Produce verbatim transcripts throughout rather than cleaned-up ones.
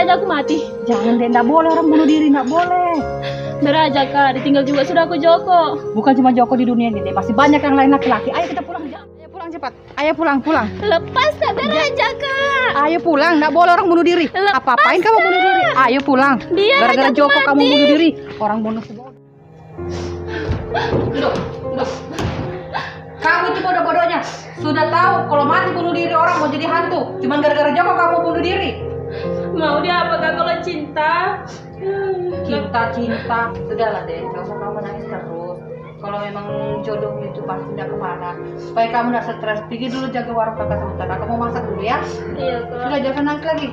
Aku mati. Jangan deh, nggak boleh orang bunuh diri, nggak boleh. Beraja kak, ditinggal juga sudah aku Joko. Bukan cuma Joko di dunia ini deh, masih banyak yang lain laki-laki. Ayo kita pulang, ayo pulang cepat. Ayo pulang, pulang. Lepas kak, beraja kak. Ayo pulang, nggak boleh orang bunuh diri. Lepas, apa-apain kamu bunuh diri? Kak. Ayo pulang. Biar aja aku mati. Gara-gara Joko kamu bunuh diri. Orang bunuh semua. Duduk, duduk. Kamu itu bodoh-bodohnya. Sudah tahu kalau mati bunuh diri orang mau jadi hantu. Cuman gara-gara Joko kamu bunuh diri. Mau dia apa kak kalau cinta? Cinta, cinta. Sudahlah deh, nggak usah kamu nangis terus. Kalau memang jodohmu itu pasti tidak kemana. Supaya kamu tidak stres, pergi dulu jaga warung kakak sebentar. Aku mau masak dulu ya. Iya kak. Sudah, jangan nangis lagi.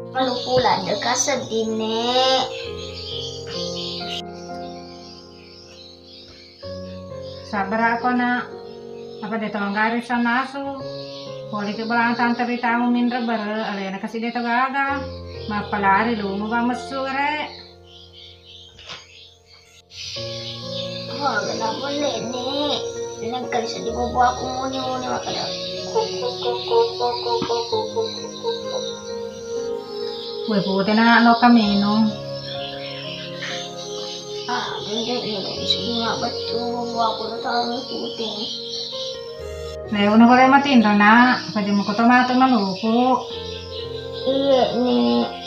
Malu pula deka sedih, Nek. Sabar ako, Nak. Apa de tolong garis sama asu. Poli ke bolang tante ri tamu minre bere, alena kasi de to gaga. Mappalari lumu pa messu re. Wah, kenapa, Nek? Nengka bisa dibobo aku muni-muni makkeda. Kue pute na loka minum. Ah, bende ini bisa juga betul bobo aku tuh tahu pute. Leo na boleh matinro, Nak. Apa dia mau koto matu maluku? Iya, Nek.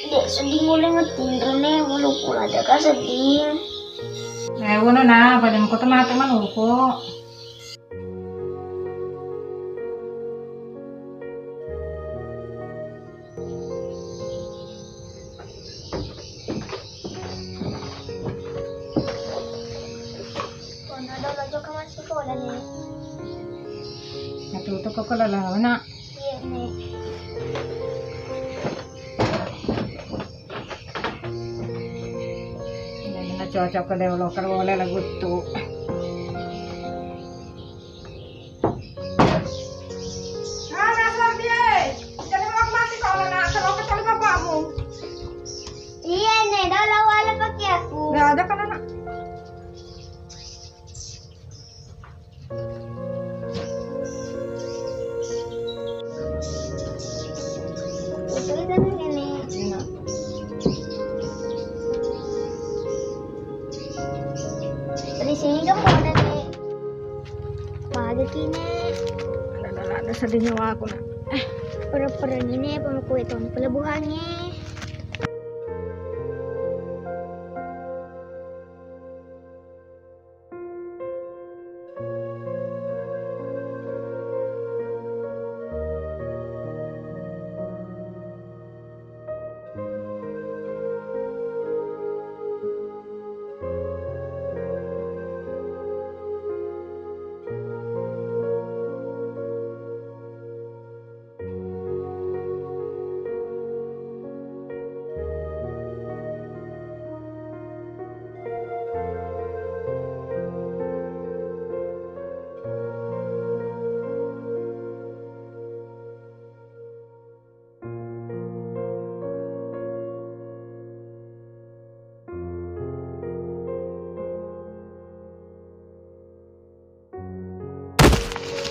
Dek, sedih mulai matinro ne, walaupun ada kah sedih. Eh, wono na, pada mengko temate maluko. Kono dolo jokka massikola ni. Matutu ko ko lalaona. Iya ni. Ini cocok ke dewlo kerwole lagu tu. Ah, nasar dia. Jadi mau mati kalau nak, kalau ketemu bapakmu. Iya, Nek, dah lawan lagi pakai aku. Nggak ada kan, anak? Itu kan ini. Enak. Di sini kan mau ada, Nek. Magaki, Nek. Ada, ada, ada sedih nyawaku, Nak. Eh, pura-pura ini apa mau kue tahun pelebuhannya?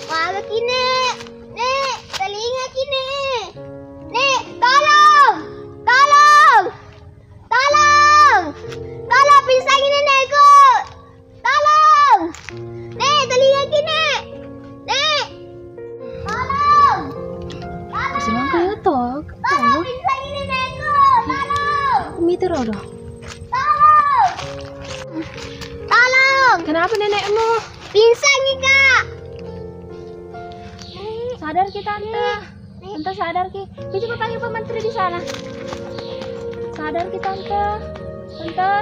Magaki, Nek. Nek, telingaki, Nek. Nek, tolong. Tolong. Tolong. Tolong, pingsangi nenekku. Tolong. Nek, telingaki, Nek. Nek. Tolong. Tolong. Tolong, pingsangi nenekku. Tolong. Aku mite rodo. Tolong. Tolong. Kenapa nenekmu? Pingsan, Kak. Sadar kita, Tante. Tante, sadar ki. Ki, coba panggil Pak Mantri di sana. Sadar ki, Tante. Tante.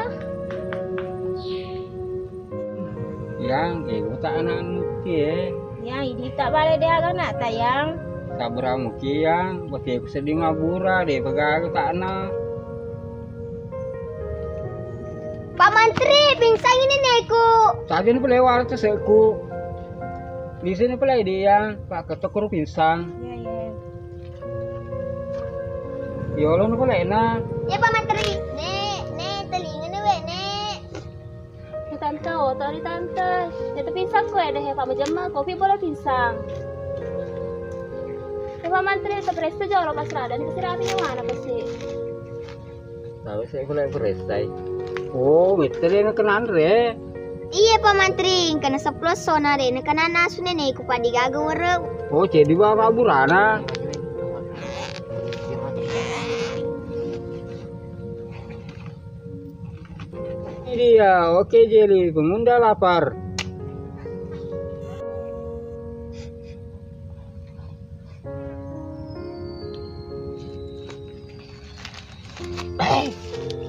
Yang, eh, kota anak muki, eh. Yang, idi tak balik dia kan nak, tayang. Sabura muki, yang. Bagi aku sedih mabura, deh, pegang tak anak. Pak Mantri, pingsan ini neku. Tadi ni pelewar tu seku. Di sini pelai dia, Pak Ketokru pingsan. Iya, iya. Yolo nu pelai na. Ya, Pak Mantri. Nek, nek, telinga ni, wek, nek. Ya, Tante, oh, tadi Tante. Ya, tapi pingsan kok ada, ya, Pak, majemma, kopi boleh pingsan. Ya, Pak Mantri, terperiksa jolo pas radan, kasih rapi yang mana pasti. Tahu saya boleh beresai. Oh, mitteri na kenanre. Iya, Pak Mantri, kena sepuluh sona deh, na kena nasu neneku padi gaga were. Oh, jadi bapak burana. Ini dia, oke, jadi pengunda lapar.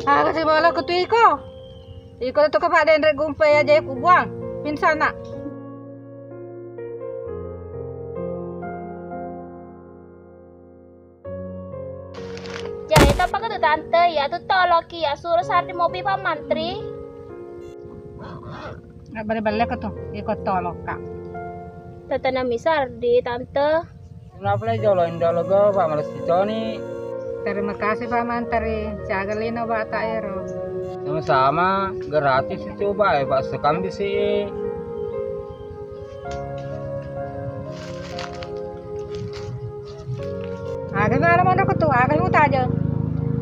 Aga siboloku tu iko? Iko tu kepa denre gumpe aja ku buang. Pingsan nak. Jadi tappa ke tu tante, ya tu toloki, ya suruh Sardi mopi Pak Mantri. Nggak bale-bale ke tu, iko toloka. Tante nami Sardi, tante. Kenapa le jolo indo logo, Pak, males diconi? Terima kasih, Pak Mantri. Siaga lino, Pak, tak ero. Sama-sama, gratis itu, Pak, ya, Pak, sekam bisi. Aga mana mana ketua, aga lu taja.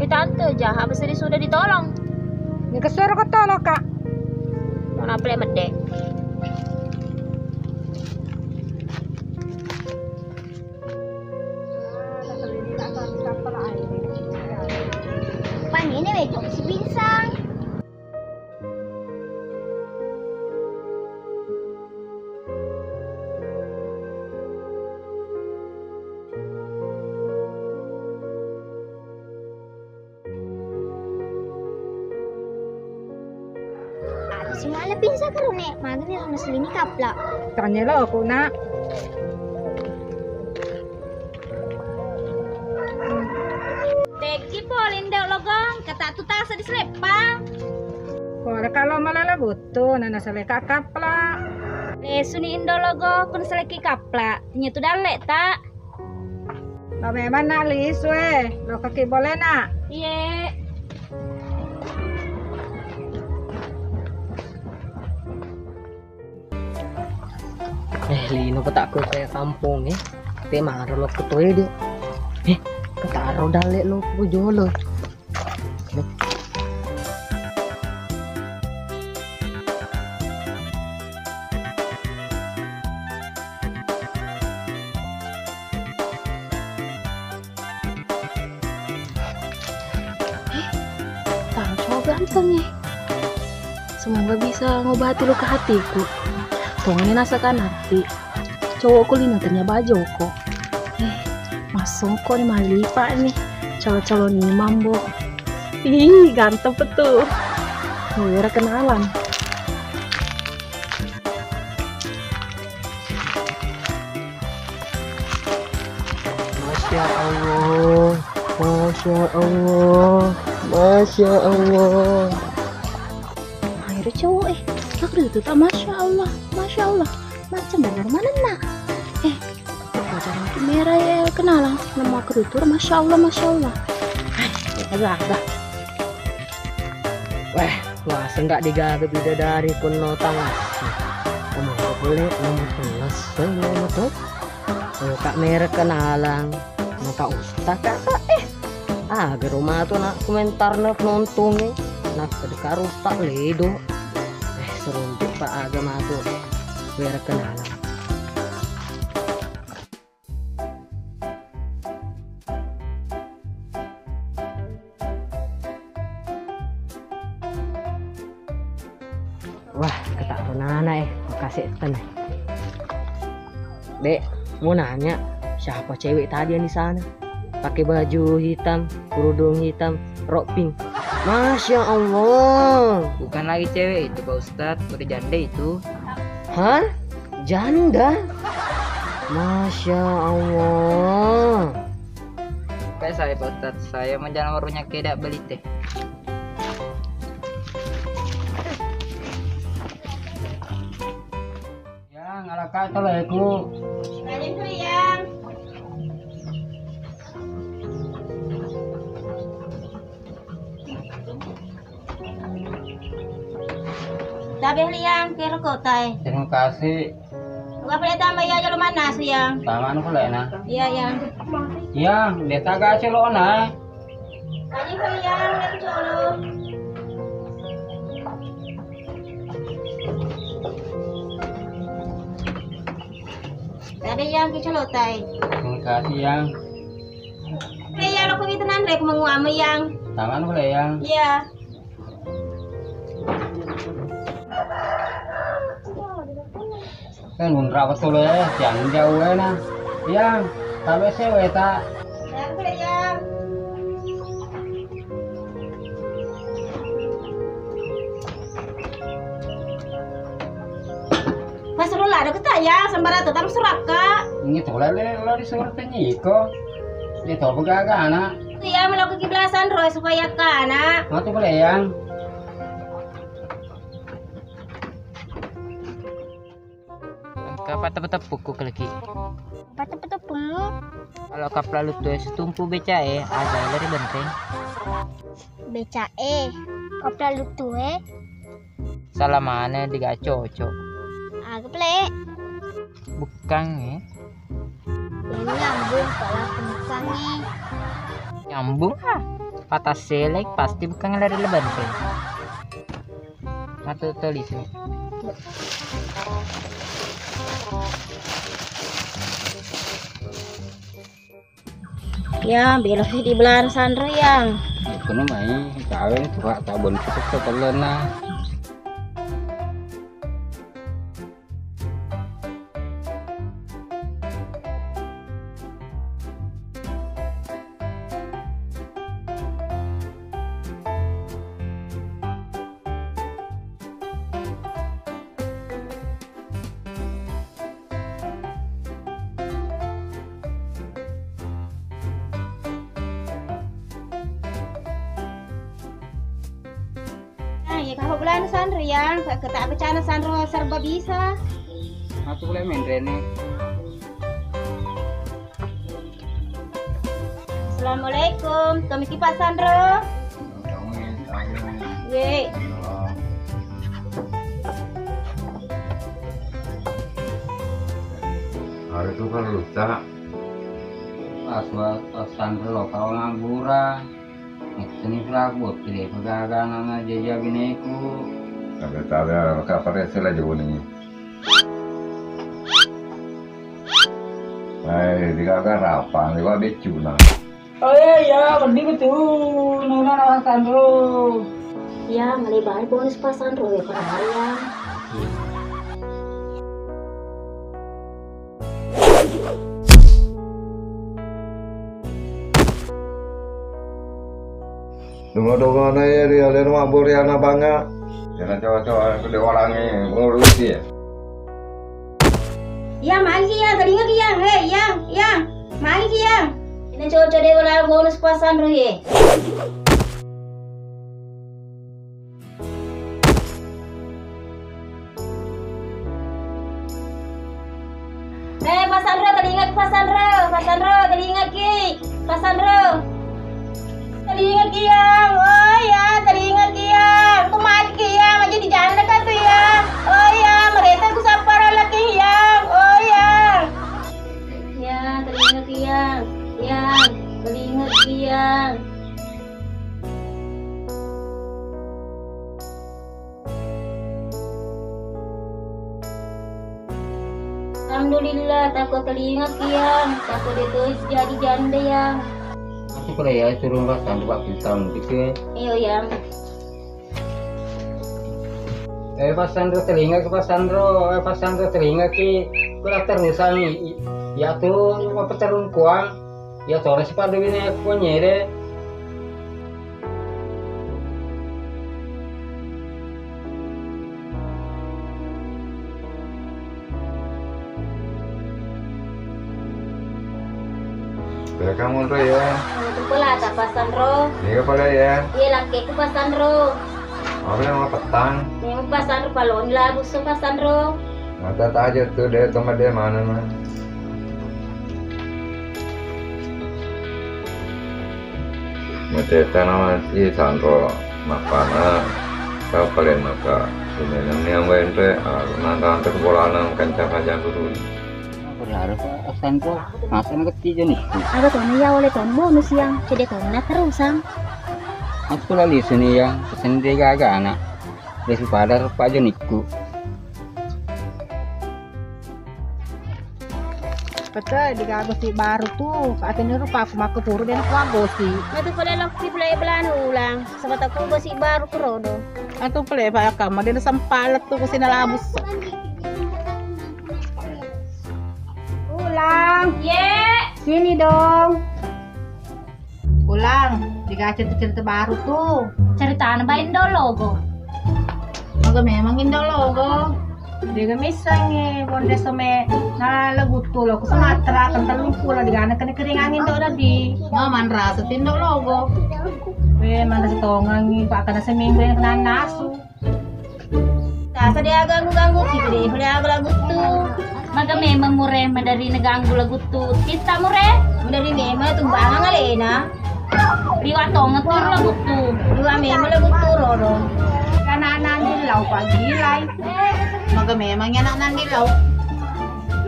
Eh, tante, jahat, bisa sudah ditolong. Ini kesuara ketolong, Kak. Mana apa medek? Panini wejong si pinsang. Simala pinsa karo ne, magani lo naselini kapla. Tanya lo aku nak. Teki po lindau logong, kata tu tasa di seleppa. Pora kalau malala butuh, nana seleka kapla. Lesuni indo logo, kun seleki kapla. Tanya tu dalle tak. Lo memang nak lisu eh, lo kaki boleh nak? Iye. Eh, lino petakku kayak kampung eh. Te maro lo ke toilet. Eh, ketaro dalle lo ke jolo. Eh, tau cowok ganteng eh. Semoga bisa ngobati luka hatiku. Tongani nasakan hati. Cowokku lino tanya bajoko. Eh, masongko ni malipa ni. Calo-calo ni mambo. Ih, ganteng betul. Mau wera kenalan. Masya Allah, Masya Allah, Masya Allah. Akhirnya cowok eh, aku itu tak Masya Allah, Masya Allah. Macam bener mana nak? Eh, pacaran itu merah ya kenalan. Nama aku itu Masya Allah, Masya Allah. Hai, ada ada. Weh, wah, sendak digaga bidadari kunno tangas. Kamu boleh nomor sebelas, saya nomor tuh. Oh, Kak merek kenalan. Mata ustaz kakak eh. Ah, gero matu nak komentar na penontongnge. Nak kedekar ustaz ledo. Eh, seruntuk Pak aga matu. Wera kenalan. Wah, ketak penana eh, makasih ten. Dek, mau nanya, Siapa cewek tadi yang di sana? Pakai baju hitam, kerudung hitam, rok pink. Masya Allah. Bukan lagi cewek itu, Pak Ustadz, udah janda itu. Hah? Janda? Masya Allah. Kayak saya, Pak Ustadz, saya mau jalan warungnya keda beli teh. Yang, ala kata lah aku. Kalian tuh, Yang. Tabe Liang, kero kotai. Terima kasih. Buka pale tambah ya, jalo mana su, Yang? Taman pale na. Iya, Yang. Yang, dia taga celok na. Aji Liang, lihat colo. Tabe Yang, ki colo tai. Terima kasih, Yang. Hei, Yang, lo ko witenan re, ko menguama, Yang. Taman pale, Yang. Iya. Kan unra betul ya, jangan jauh ya nah. Yang, kalau sewa tak. Pas suruh lah ada kita ya, sembara tetap surakka. Ini tuh lele lo di surat ini iko. Ini tuh begaga anak. Iya, melakukan kiblasan roh supaya kana. Matu boleh, Yang. Engka pateppu-teppu ku keleki. Pateppu-teppumu? Kalau kapla luttu e setumpu beca e, aga lari benteng. Beca e, kapla luttu e. Salamane diga cocok. Aga pale. Bukkang e. Yang nyambung pala bukkang e. Nyambung ha. Patah selek pasti bukkang lari benteng. Matu tulis. Ya, belok di belah sanro, Yang. Kono mai, kaweng tuha tabon cukup ke telena. Nah, iya, kaho belana sanro, Yang, ke tak becana sanro serba bisa. Aku boleh main Rene. Assalamualaikum. Tomiki Pak Sanro. Ye. Hari itu kan lusa. Pas, pas, pas Sanro lo kalau ngabura. Seni pelaku tidak pegagangan aja ya bineku. Tapi tak ada kabar sila jauh nih. Hai, di kakak rapang, di bawah becu nah. Oh iya, iya, mending itu. Nuna nama Sanro. Ya, ngelebar bonus Pak Sanro ya, per hari ya. Dungo-dungona iya ri alena mabbore ana banga. Yana cowa-cowa gede warangnge ngurusi ya. Iya, magi iya, telinga iya, hei, iya, iya, magi iya. Ina coco de wala bonus Pak Sanro ye. Eh, Pak Sanro, telinga Pak Sanro, Pak Sanro, telinga ki, Pak Sanro. Telinga ki, Yang, oh ya, telinga ki, Yang. Ku mati ki, Yang, aja di janda kan tu, Yang. Oh ya, mereka ku sapara lagi, Yang, oh ya. Ya, telinga ki, Yang, Yang, telinga ki, Yang. Alhamdulillah, tako telinga ki, Yang, tako de to jadi janda, Yang. Aku kira ya suruh Pak Sanro Pak Sultan gitu. Iyo, Yang. Eh, Pak Sanro, telinga ki, Pak Sanro, eh, Pak Sanro, telinga ki, kula terusan i-, i-, Iyatu mappaterrungkuang, iya toro sipadduwine konyede. Peka monro ya. Itu pula tak pasanro. Iya pala ya. Iya, lakeku pasanro. Apa yang mau petang? Yang pasanro, palon lah busu pasanro. Mata taja tu deh, tomat deh mana mah. Mateta namati sanro mappana, tau palenna ka sumenenni ambaenre, aru nanrante bolana kanca pajang guru. Berharap sanro masana ketiga nih. Aga tona ya oleh tona bonus yang cedek tona terusang. Aku lali sini ya, sendiri gaga anak. Daripada pajonikku. Pete digagosi baru tu, atene rupa aku makkuturu dena kuagosi. Matu pole lokki pole belana ulang, sebab aku gosi baru kerodo. Atu pole pa kamma dena sempalet tu kusina labus. Ulang. Ye. Sini dong. Ulang, diga cerita-cerita baru tu. Ceritana ba Indo Logo. Aga memang Indo Logo. Dega missengngi bonde some na laguttu lo ku Sumatera kan telluppulo digana kena keringang Indo dadi. Ma manrasa ti Indo Logo. We manrasa tongangi pakana seminggu yang kena nasu. Tasa dia ganggu-ganggu kita deh, dia ganggu laguttu. Maga memang mure, madari na ganggu laguttu. Titta mure. Madari memang tumbangan alena. Liwa tonga tur laguttu. Liwa memang laguttu roro. Karena anak nanti lau pagi lai. Maga memang ya anak nanti lau.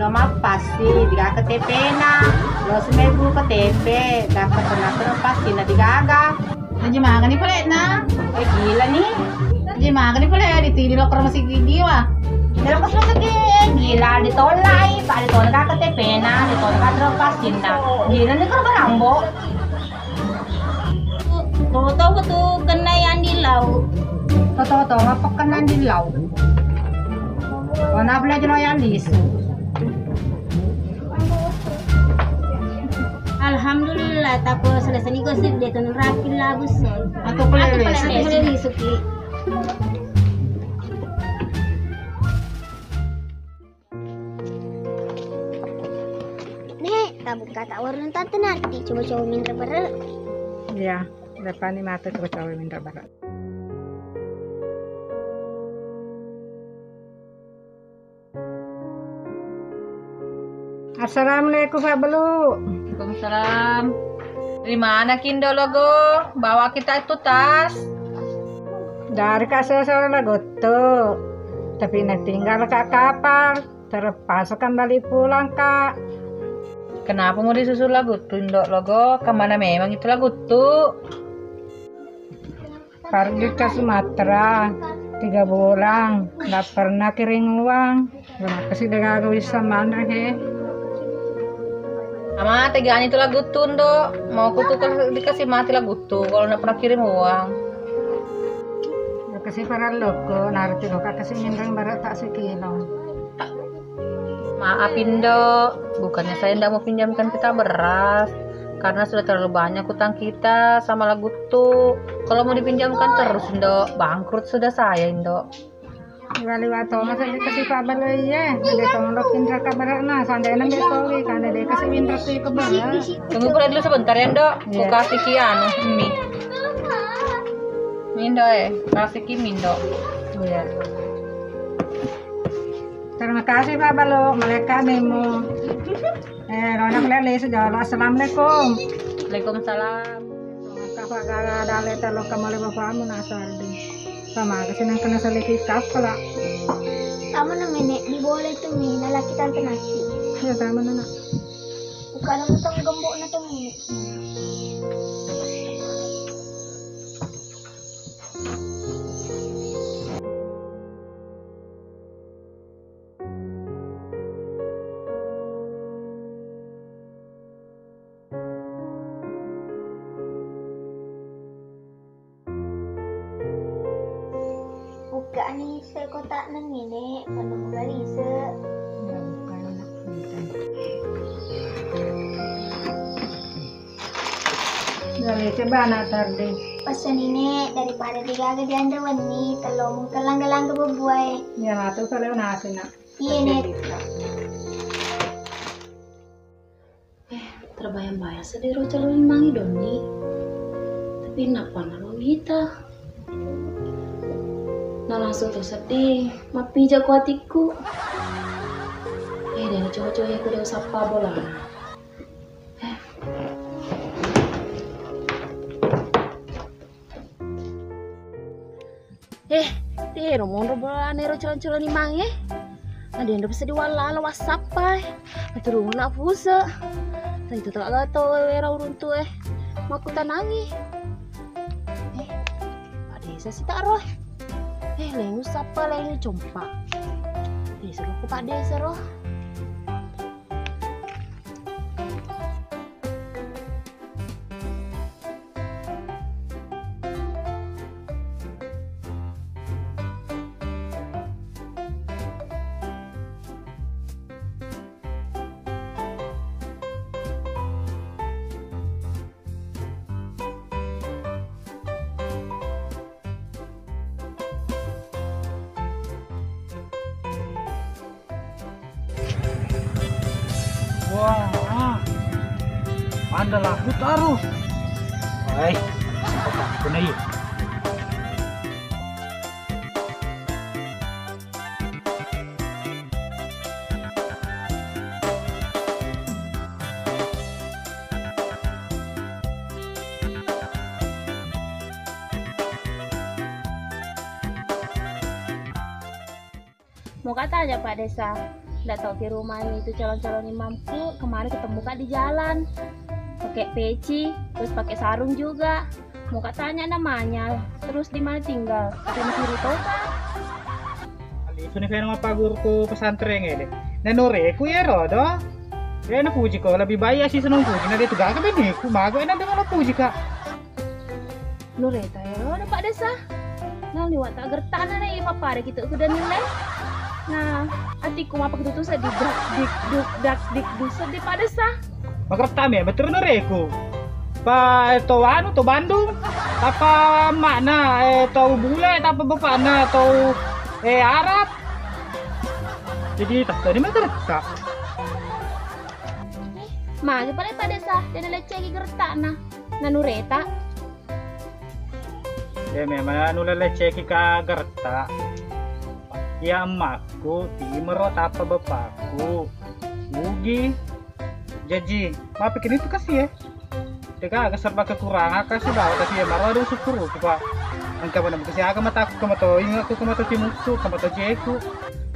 Lo mappassi, diga K T P na. Lo seminggu K T P, dapat pernah pasti na digaga. Aji magani pole na. Eh, gila ni. Aji magani pole ya, ditini lo ke rumah si Gigi wa. Dalam kos masuk ki, eh, gila, ditolai, Pak, ditolak K T P na, ditolak terlepas cinta. Gila ni, karo barambo. Toto betul kena yang di laut. Toto apa kena di laut? Warna belajar yang lisu. Alhamdulillah, tako selesai ni gosip de tun rapi labus. Aku pale aku pale lisu. Lisu ki. Nek, tabuka tak warung tante nanti coba-coba minta bere. Iya, depan ni mata coba-coba minta bere. Assalamualaikum, Pak Belu. Waalaikumsalam. Dari mana ki Indo Logo? Bawa kita itu tas. Dari Kak Sesel Laguttu. Tapi natinggal Kak kapal. Terpaksa kembali pulang, Kak. Kenapa mau disusul Laguttu, Indo Logo? Kemana memang itu Laguttu? Pergi ke Sumatera tiga bulan, nggak pernah kirim uang. Terima kasih, de gaga wisseng manre he. Ama, tegani tu Laguttu, Ndo. Mau ku tu dikasih mati Laguttu kalau nggak pernah kirim uang. Kasih parelluku, narti lo kasih minreng bara tak sekilo. Maaf, Indo, bukannya saya ndak mau pinjamkan kita beras, karena sudah terlalu banyak utang kita sama Laguttu. Kalau mau dipinjamkan terus, Indo, bangkrut sudah saya, Indo. Liwa-liwa tonga saja kasih Pak Belu, iya, ada tonga pinreng ka bara na, sandena betul, karena dia kasih minreng ke bara. Tunggu pula dulu sebentar ya, Indo. Iya. Ku kasih ki anu, mie. Mindo, eh, kasih ki Mindo. Iya. Terima kasih, Pak Belu. Mereka nemu. Eh, rona kalian lagi sejauh. Assalamualaikum. Waalaikumsalam. Kakak gak ada letter lo kembali bapakmu nak Sardi. Sama ke sini kena selidiki kau lah. Kamu nemenek di boleh tuh mi, laki tante nasi. Iya, kamu nana. Bukan aku tong gembok na tong ini. Buka ni se kotak nengini, penuh lari se. Bukan. Gale, coba anak tarding. Pesenni, Nek, daripada degaga dianre wenni, tello mungke langga-langga bebbuae. Iya, matu kalau nasi, Nak. Iya, Nek. Eh, terbayang-bayang seddi ro calon imangnge donni. Tapi nappa naro mita. Na langsung to seddi mappijak ko atikku. Eh, dena coba-coba aku udah sappa bolana. Eh. Eh, tero monro bolana ero calon-calon imangnge. Na denre seddi wallala WhatsApp ai. Aturunna puse. Tadi tu telaga to era uruntu eh. Makkutanangi. Eh, Pak Desa si taro. Eh, lengu sappa lengu compa. Desa ro ko Pak Desa ro. Wah, anda laku taruh. Hai, apa pun aja. Mau katanya Pak Desa, ndak tahu ke rumahnya itu calon-calon imamku, kemarin ketemu Kak di jalan. Pakai peci, terus pakai sarung juga. Mau katanya namanya, terus di mana tinggal? Tapi masih di Toba. Alisuni kaya nama Pak Guru ku pesantren ya deh. Nanoreku ya rodo. Ya na puji ko lebih baik sih seneng puji. Nah dia tuh gak kebene ku mago enak dengan lo puji kak. Nureta ya rodo Pak Desa. Nah liwat tak gertana nih mappare kita udah nilai. Nah, atiku mapa ketutusan di dak dik duk dak dik duk sedih Pak Desa. Makerta me betul no reku. Pa eh, to anu to Bandung. Apa makna eh to bule apa bapakna to eh Arab. Jadi tak tadi makerta. Magi pale Pak Desa dan leceki gertakna. Nanureta. Ya memang anu leleceki ka gerta. Ya emakku timero tappa bapakku. Mugi. Jaji, mappikini tu kasi ya. Tega aga serba kekurangan kasi bawa tapi ya maro ada syukur ku pak. Engka mana kasi aga mataku ke mato ingatku ke mato timukku ke mato jeku.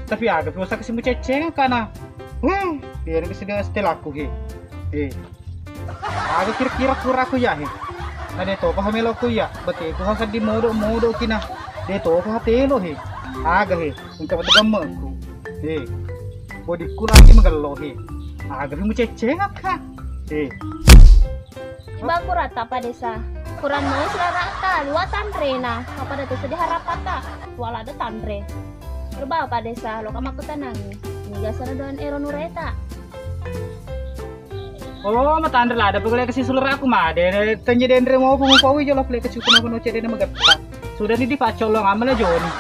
Tapi aga piosa kasi muceceng kana. Weh, biar kasi dia setelahku he. Eh. Aga kira-kira kuraku ya he. Na de topa ha meloku ya. Bete ku ha seddi modo-modo kina. De topa ha telo he. Aga he. Engka batu gemmeku. He. Bodikku lagi magello he. Aga he muceceng akka. He. Ba kurata Pak Desa. Kurang mau sularata. Luwa tanrena. Apa ada sedih harapata. Wala ada tanre. Berba Pak Desa. Lo kamakku tanangi. Ini biasa doan ero nureta. Oh, matanre lada pegale kasi sularaku made. Tenje denre mau pung pawi jolo pele kasi kuna kuno cedena magetta. Sudah ni dipaccolong amala joni.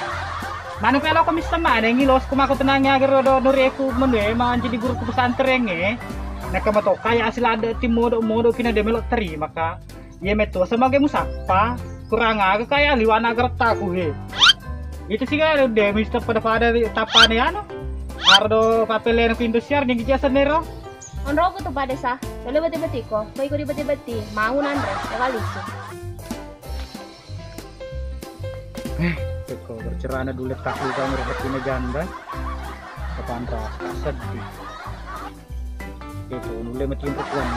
Manu pelo ko mista made ngi los ku mako tenangi agar do nureku menue manjadi guru ku pesantren e. Naka matoka ya asli lada ti modo-modo kina de melo terima ka. Iya metu sebagai musappa. Kurang aga kaya liwana gertaku he. Itu sih kan de mista pada-pada tapane anu. Ardo papelena pintu siar ning jasa nero. Onroku tu Pak Desa, dole beti-betiko, baiko di beti-beti, mau nanre, ya kali su. Eh, teko bercerana dule taklu kamu rapatina janda. Kapan rasa sedih. Itu nulle matinro kuan.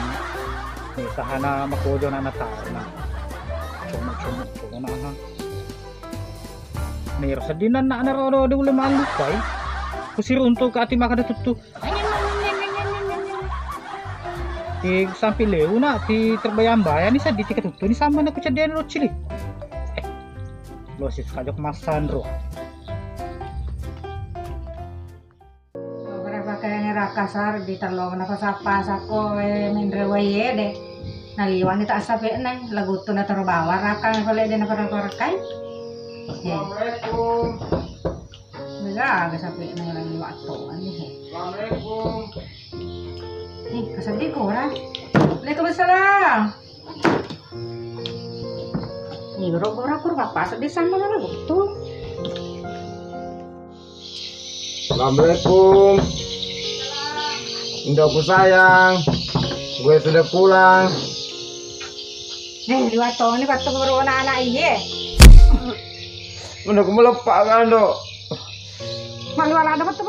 Nih sahana makojo nana tarna. Cuma-cuma cuma ha. Nih sedih nana nana rodo dule malupai. Kusir untuk ati makada tuttu. Ti sampi leuna ti terbayang-bayang ni seddi ti katuttu ni sambana ku ceddean ro cili. Lo si kajok masanro. Bara pakaiannya Kasar di tello na pasappa sakko, eh, menre wai ede. Naliwani tak sape nai, laguttu na taro bawang rakang pale de na pada rekkai. Eh. Assalamualaikum. Gaga sape nai lagi waktu ni, eh. Assalamualaikum. Eh, kasaddi ko ora. Waalaikumsalam. Ni goro-goro kur papa sedih sama na laguttu. Assalamualaikum. Indokku sayang, gue sudah pulang. Eh, liwat toni pattu baru anak-anak iye. Mana aku melepak kan, Dok? Mak liwat ada pattu